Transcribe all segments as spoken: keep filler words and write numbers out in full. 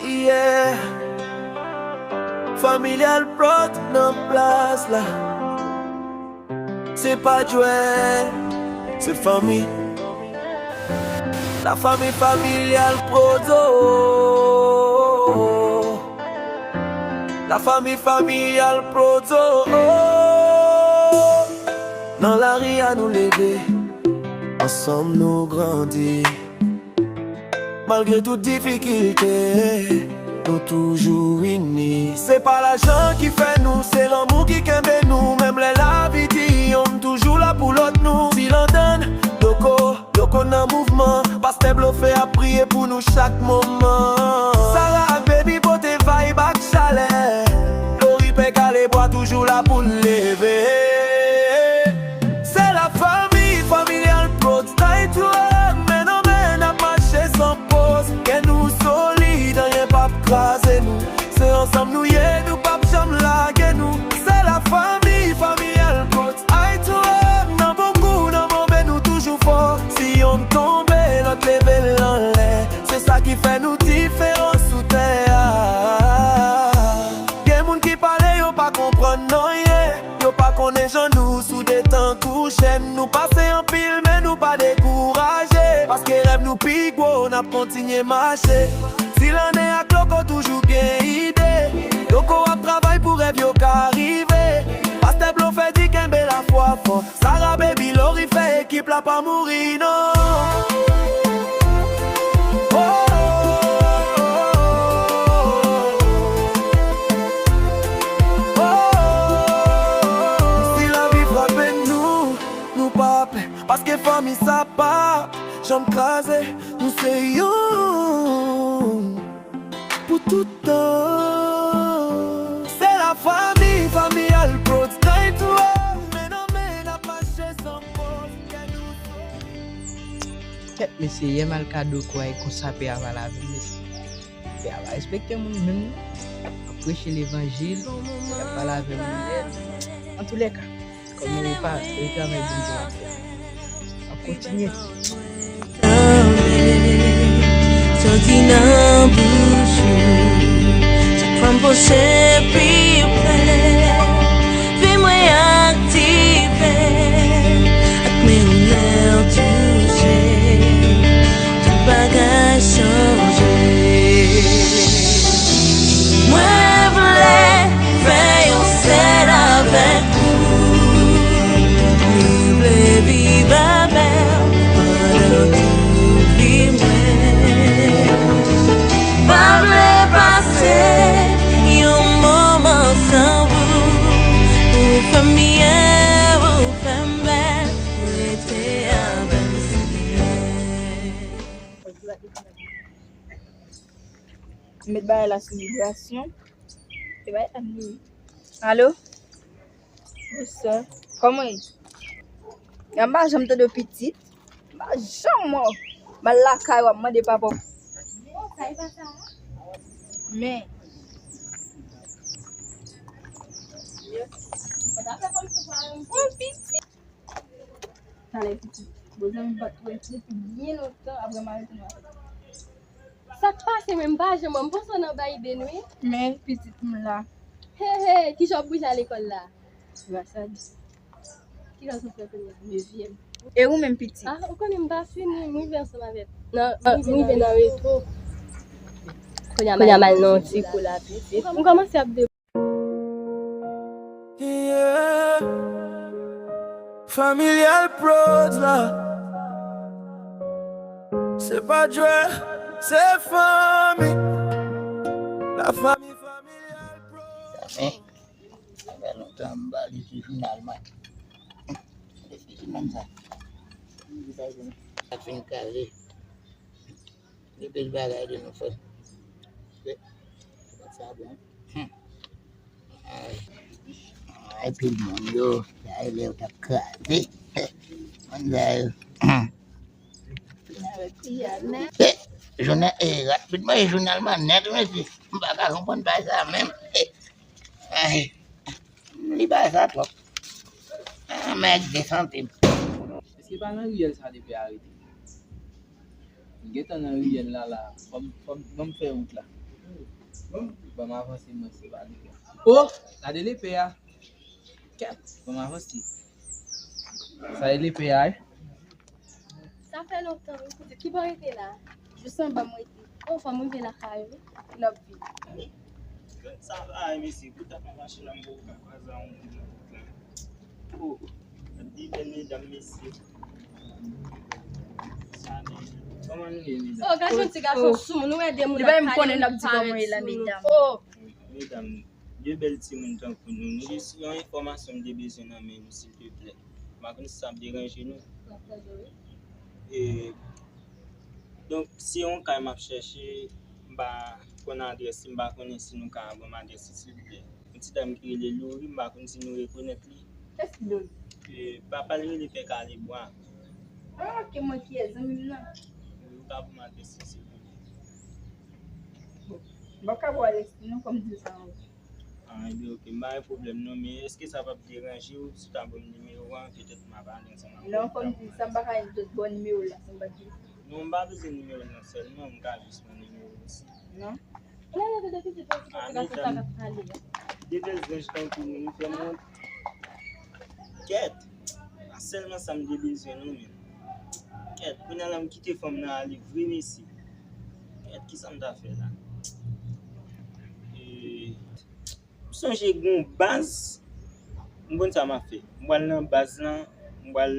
Yeah. Familial Prod nan plas la. Se pa jwèt, se fanmi. La famille familiale Prod, oh. La famille familiale Prod, oh. Nan lari a nou leve, ansanm nou grandi. Malgre tout difikilte, nou toujou ini. Se pa lajan ki fè nou, se lanmou ki kenbe nou. Menm lè lavi di yonn toujou la pou lòt nou. Silandan, Doko, Doko nan mouvman. Pastè Blofe ap priye pou nou chak moman. Sara ak Baby pote vibe ak chalè. Lori pè kale bwa toujou la pou n leve. Se la famille familiale Prod, Night Road, men an men ap mache san poz. Kè nou solid, anyen p ap kraze nou. Se ansanm nou ye, nou p ap janm lage nou. Se la famille familiale Prod, Night Road, nan bon kou, nan move nou toujou fò. Si yonn tonbe, lòt leve l anlè. Se sa ki fè nou diferan sou tè a. Gen moun ki pale, yo pa konprann anyen. Yo pa konnen jan nou soude tankou chèn. Nou pase anpil, men nou pa dekouraje. Paske rèv nou pi gwo, n ap kontinye mache. Si lannen ak Loko toujou gen ide, Loko ap travay pou rèv yo ka rive. Pastè Blofe di kenbe lafwa fò. Sara, Baby, Lori fè ekip la pa mouri, non. Oh, oh, oh, oh, oh. Oh, oh, oh. Si lavi frape nou, nou pa pè. Paske fanmi sa p ap janm kraze. Nou se yonn pou tout tan. Se la famille familiale Prod, Night Road, men an men ap mache san poz. Kè nou solid. Kèt mesye, yè m al kado kwa e konsa pè a pale avè m mesye. Pè a pa respekte moun menm non. Ap preche levanjil, y ap pale avè moun lèd. Antoulèka, kòm nou repa, se travay Bondye w ap fè. W ap kontinye. Soti nan bouch ou, chak fwa m pwoche pi pre, vi mwen aktive, ak men w lè w touche. Tout bagay chanje. Mwen vle fè yon sèl avèk ou. Mwen vle viv avè w pandan tout vi mwen. Pa vle pase yon moman san ou. Ou fè m byen, ou fè m bèl. Rete avè m, Senyè. Met bagay la sou vibrasyon. E bagay la m li. Alo? Bonswa. Kòman w ye? M pa janm tande w pitit. M pa janm wè w. M al lakay w ap mande papa w. Men. Yon pitit. Talè pitit. Bon, zanmi m pa t wè depi byen lontan apre m arete nan. Sa k pase menm, m pa janm wè, m panse w nan Biden wi. Men pitit m la. He he, kijan w ap bouje al lekòl la? Gras a Dye. Ki klas ou fè kounye a? Nevyèm. E ou menm pitit? Ah, ou konnen m pa fini, m rive ansanm avèk. Nan, m rive nan reto. Kounye a m al nan yon ti kou la pitit. M kòmanse ap de Yeah. Familial Prod la. Se pa jwèt, se fanmi. La famille familiale Prod. Sa fè, sa fè lontan m pa li sou jounal mwen. Eske se menm sa? Sa fin kale. Gen pil bagay de nou fè. Sa bon. Hmm. Ay. Ay, pil moun yo, sa e lè yo t ap kraze. Moun sa yo. Eh, jounen, eh, rapidman, e jounal mwen nèt, mesye. M pa ka konprann bagay sa menm. Eh, ay. Li bay sa twòp. Ah, mèg de santim. Èske pa nan riyèl sa depi arete? M gentan nan riyèl la, la. Fò m, fò m, fò m fè wout la. Bon, ban m avanse, mwen se pa li. Oh, gade lepe a. Kèt, ban m avanse. Sa e lepe a, wi. Sa fè lontan, wi, kote ki bò rete la? Jis anba m rete. Oh, fò m rive lakay ou, wi. Lòt vi. Sa va, mesye, kote ap mache la, m poko ka kwaze a yon moun nan wout la. Oh, gade bèl medam, mesye. Sa, kòman nou ye, medam? Oh, gade yon ti gason sou moun, nou wè de moun ap pale, nou parèt sou nou. Oh. Medam, de bèl timoun tankou nou, nou gen yon enfòmasyon m te bezwen nan men nou, silteplè. M pa konn si sa ap deranje nou. E, donk, se yon kay m ap chèche, m pa konn adrès li, m pa konnen si nou ka ban m adrès li, silvouplè. Yon ti dam ki rele Lori, m pa konn si nou rekonèt li. Kiyès ki Lori? E, papa l rele Pè Kalebwa. Ah, ok, mwen ki zanmi m nan. Ou ka ban m adrès li, silvouplè. Bon, m p ap ka ba w adrès li non, fò m di w sa ankò. Ah, ebyen, ok, m pa gen pwoblèm non, men èske sa p ap deranje w si w ta ban m nimewo a, petèt m ap pale ansanm avè w. Non, fò m di sa, m pa ka jis ba w nimewo l la, si m pa di. Non, m pa bezwen nimewo l nan sèlman, m ka jis pran nimewo l osi. Non. Ah, medam, de bèl zanj tankou nou, nou fè m wont. Kèt, pa sèlman sa m te bezwen non, men. Kèt, kounye a la m kite fanm nan ale vre, mesye. Kèt, kisa m ta fè la? E, M sonje gen yon baz, m konn sa m ap fè. M pral nan baz lan, m pral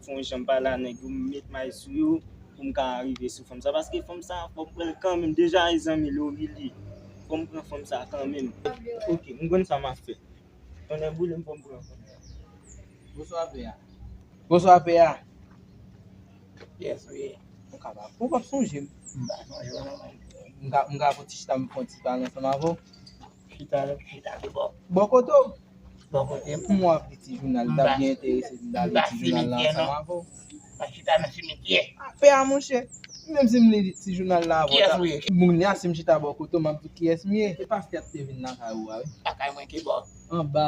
fè yon jan pale a nèg yo, m met may sou yo, pou m ka rive sou fanm sa. Paske fanm sa, fò m pran l kanmenm. Deja, e zanmi Lori li. Fò m pran fanm sa kanmenm. Ok, m konn sa m ap fè. Tonnè boule m, fò m pran fanm sa. Bonswa, pè a. Bonswa, pè a. Yes, wi. Ou kapab. Ou p ap sonje m. M pa sonje w non, mwen. M ka, m ka fè ti chita, m fè ti pale ansanm avè w. Chita, chita ki bò? Bò kote w. Bò kote m. M wè w ap li ti jounal, m t ap byen enterese m ta li ti jounal la ansanm avè w. M pa chita nan simityè. Afè a, monchè. Menm si m li ti jounal la avè w, kiyès ou ye? Moun ya, si m chita bò kote w, m ap di w kiyès m ye. Se pastè a te vin lakay ou a, wi. Lakay mwen ki bò? Anba,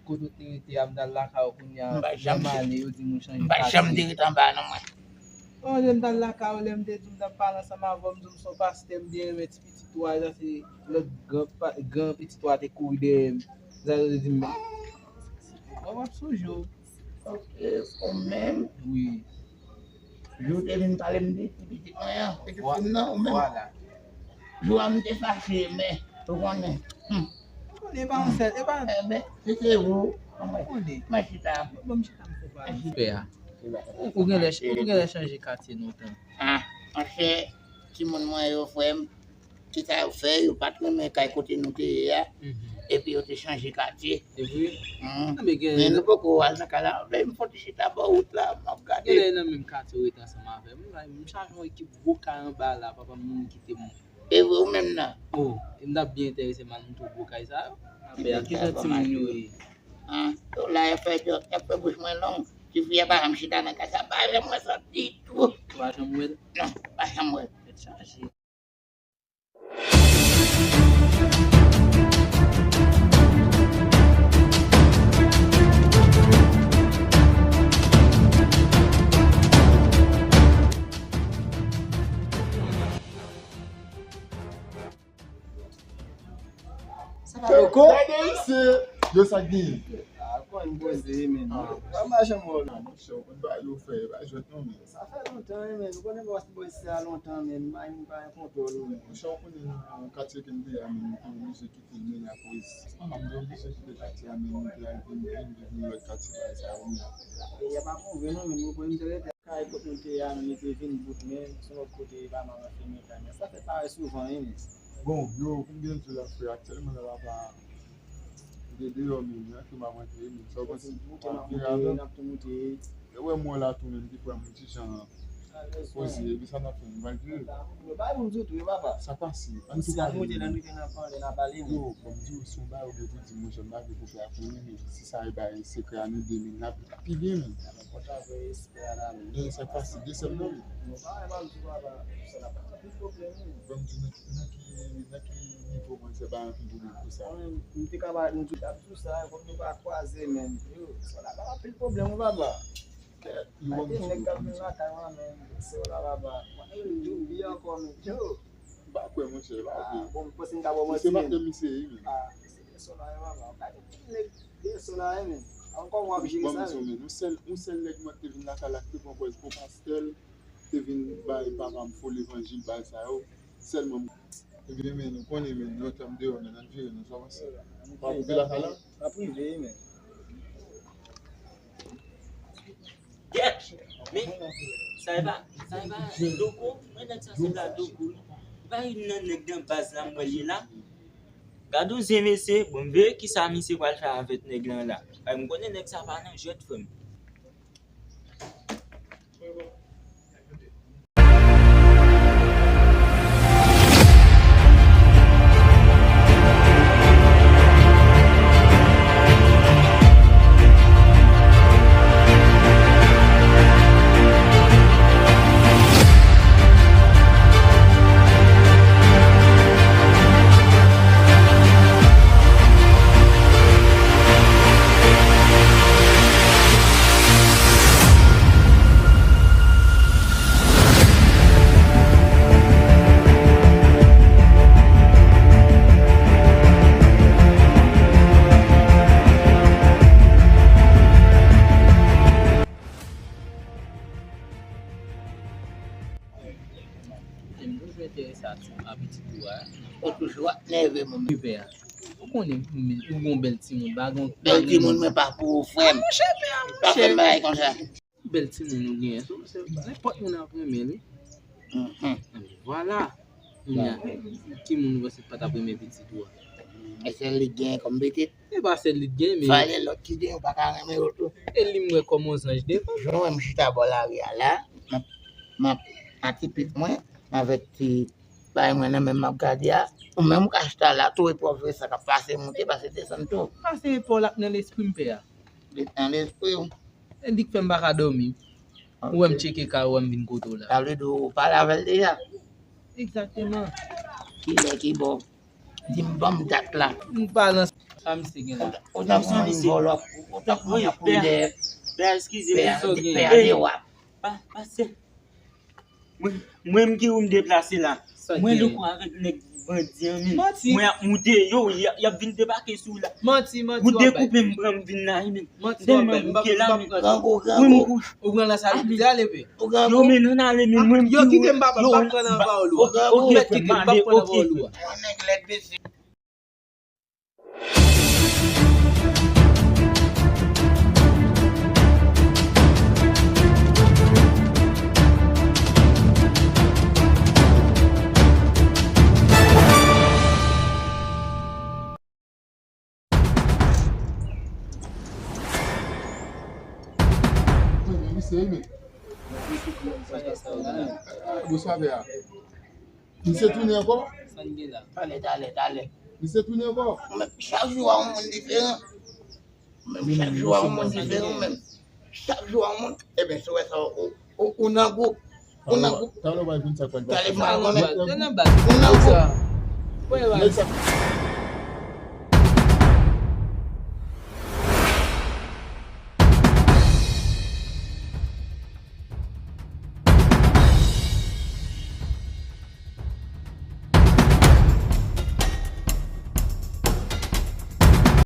kote w te rete a, m t al lakay ou kounye a, m pa janm ale, yo di m ou chanje katye. M pa janm te rete anba a non, mwen. Ou sonje m t al lakay ou, lè m te di w m t ap pale ansanm avè w, m di w m se yon pastè, m byen renmen ti pitit ou a, sa se lòt gran pa, gran pitit ou a te kouri dèyè m. Sa yo te di m, w ap sonje w. Ok, ou menm? Wi. Jou w te vin pale m de ti pitit mwen an, pitit fi m nan, ou menm? Vwala. Jou a m te fache, men, ou konnen. Hmm. Ou konnen, e pa yon sèl, e pa. Enben, si se ou, mwen chita. Ban m chita, m fè pale. Pè a. Ou, ou genlè, ou genlè chanje katye non tan. Ah, monchè, timoun mwen yo, frè m, kisa yo fè? Yo pa t renmen kay kote nou te ye a. Mhm. Epi yo te chanje katye. Se vre? Hmm. Men nou poko al nan kay la. Anben, m fon ti chita bò wout la, m ap gade. Genlè nan menm katye ou rete ansanm avè m. M chache yon ekip gwo kay anba la, papa m, moun kite m. E vre ou menm nan? Oh, e m t ap byen enterese m al montre w gwo kay sa yo. Apre a, kisa timoun yo ye? An, yo la, y ap fè, y ap fè bouch mwen long. Tifi a pa janm chita nan kay sa, pa janm wè sa ditou. Ou pa janm wè l? Non, pa janm wè l. Tèt chaje. Sa pa Koko? Gade isi. Yo, sa k genyen? Ah, konn poze, men. Ah. Pa machan mò, non. Monchè, ou konn bagay yo fè, pa jwèt non, men. Sa fè lontan, wi, men. Ou konnen bò, bò isi a lontan, men. M pa, m pa gen kontwòl, wi, men. Monchè, ou konnen nan katye ke m te a, men, m te oblije kite l, men, akoz. Manman m te oblije kite katye a, men, m te al vin, vin viv nan lòt katye, bagay sa yo, men. Peyi a pa pwouve, non, men, ou konnen m te rete. Kay kot nou te ye a, nou te vin bout, men se yon lòt kote, pa mal anfime kay, men sa fè parèy souvan, wi, men. Bon, yo, pou m byen di w la, frè, aktyèlman la, papa, m te deyò, men, men antre m ap antre, men sa w panse? Moute m ap moute, n ap tou moute. E wè m wè w la tou, men m te kwè m ti jan poze, epi sa n ap fè, nou pral vire. Yo bay pou m di w tou, wi, papa. Sa pase, ann tou pale. Si n moute, n ap moute, n ap pale, n ap pale, men. Yo, bon, m di w, si yon bagay ou gen pou di m, monchè, m pa vle pou frè a konnen, men si sa e bay sekrè a nou de, men n ap pi byen, men. Kontan vre, espè a la, men. Gen sa k pase, gen sèm nan, men. Non, pa, e pa m di papa, sa la pa anpil pwoblèm, non. Ban m di w nan ki, nan ki, nan ki nivo mwen se pa anpil pwoblèm pou sa. Mwen, m te ka ba nou tout ap di w sa, kòm nou pa kwaze, men. Yo, sa la pa anpil pwoblèm, wi, papa. Kèt, yo ban m di w. Nèg k ap vin lakay mwen, men, se w la, papa. Mwen, yo, yo, pi ankò, men. Yo. M pa Kwè, monchè, pa vle. Ah, bon, m panse m ta ba w manti, men. Se patnè misye ye, men. Ah, se de sola, papa. Gade tout nèg de sola, men. Ankò w ap jere sa, men. Yon sèl, yon sèl nèg mwen te vin lakay la, ki te pran pòz pou pastè l, te vin bay papa m fo levanjil, bay sa yo. Sèlman. Ebyen, men, nou konnen, men, lontan m deyò, men, n ap jere, nou sa panse. Pa koupe lakay la. N ap rive, men. Yep! Men, sa e pa, sa e pa Doko, men nèg sa se pa Doko, wi. Pa youn nan nèg nan baz la m wè l ye la. Gade yon zen mesye, bon, m veye kisa misye pral fè avèk nèg lan la. Ay, m konnen nèg sa pa nan jwèt, frè m. M toujou enterese a ti, a pitit ou a. Ou toujou ap nève moun. Pè a. Ou konnen, ou gon bèl timoun, pa gon. Bèl timoun, men pa pou ou, frè m. Pa fè m bagay konsa. Bèl timoun ou genyen tou, se nenpòt moun ap renmen li. Mhm. Vwala. Kounye a, ki moun ou panse ki pa t ap renmen pitit ou a? E sèl li t genyen kòm pitit? E pa sèl li t genyen, men. Fale lòt ki genyen, ou pa ka renmen yo tou. E li m wè kòm yon zanj devan. Jan w wè m chita bò lari a la, m ap, m ap, a ti pit mwen, avèk ti bagay mwen nan men m ap gade a, ou menm ou ka chita la tou, epi w ap wè sa k ap pase, monte, pase, desann tou. Pase epa w l ap nan lespri m, pè a. Li nan lespri w. E li k fè m pa ka dòmi. Ou wè m tcheke kay ou, wè m vin kote w la. Sa vle di ou pale avè l deja? Egzakteman. Kilè, ki bò? Di m, ban m dat la. M pa nan sa misye gen la. Ou tankou yon vòlò, ou tankou yon koulè. Pè a, eskize m. Pè a, pè a de wap. Pa, pastè. Mwen, mwen m gen pou m deplase la. Mwen loko avèk nèg bandi an, men. Mwen ap moute yo, y ap, y ap vin debake sou la. Manti, manti w ap bay. Ou dekoupe m, pran m vin la, men. Manti w ap bay. M tèlman bouke la, men. Grangou, grangou. Ou pran nan sa l di ale, men. Yo, men, ann ale, men. Mwen m di w. Yo, kite m, papa, m p ap pran nan pawòl ou a. Ou mèt kite m, m p ap pran nan pawòl ou a. Yon nèg lèd mesye. Misye, men. Bonswa, pè a. Misye tounen ankò? Sa n gen la? Talè, talè, talè. Misye tounen ankò? Men, chak jou a yon moun diferan. Men, chak jou a yon moun diferan, men. Chak jou a yon moun. Ebyen, si w wè sa, ou, ou, ou nan gwoup. Ou nan gwoup. Talè, w pral konn sa k pral pase. Talè, m pral konnen. Ou nan gwoup. Nèg sa.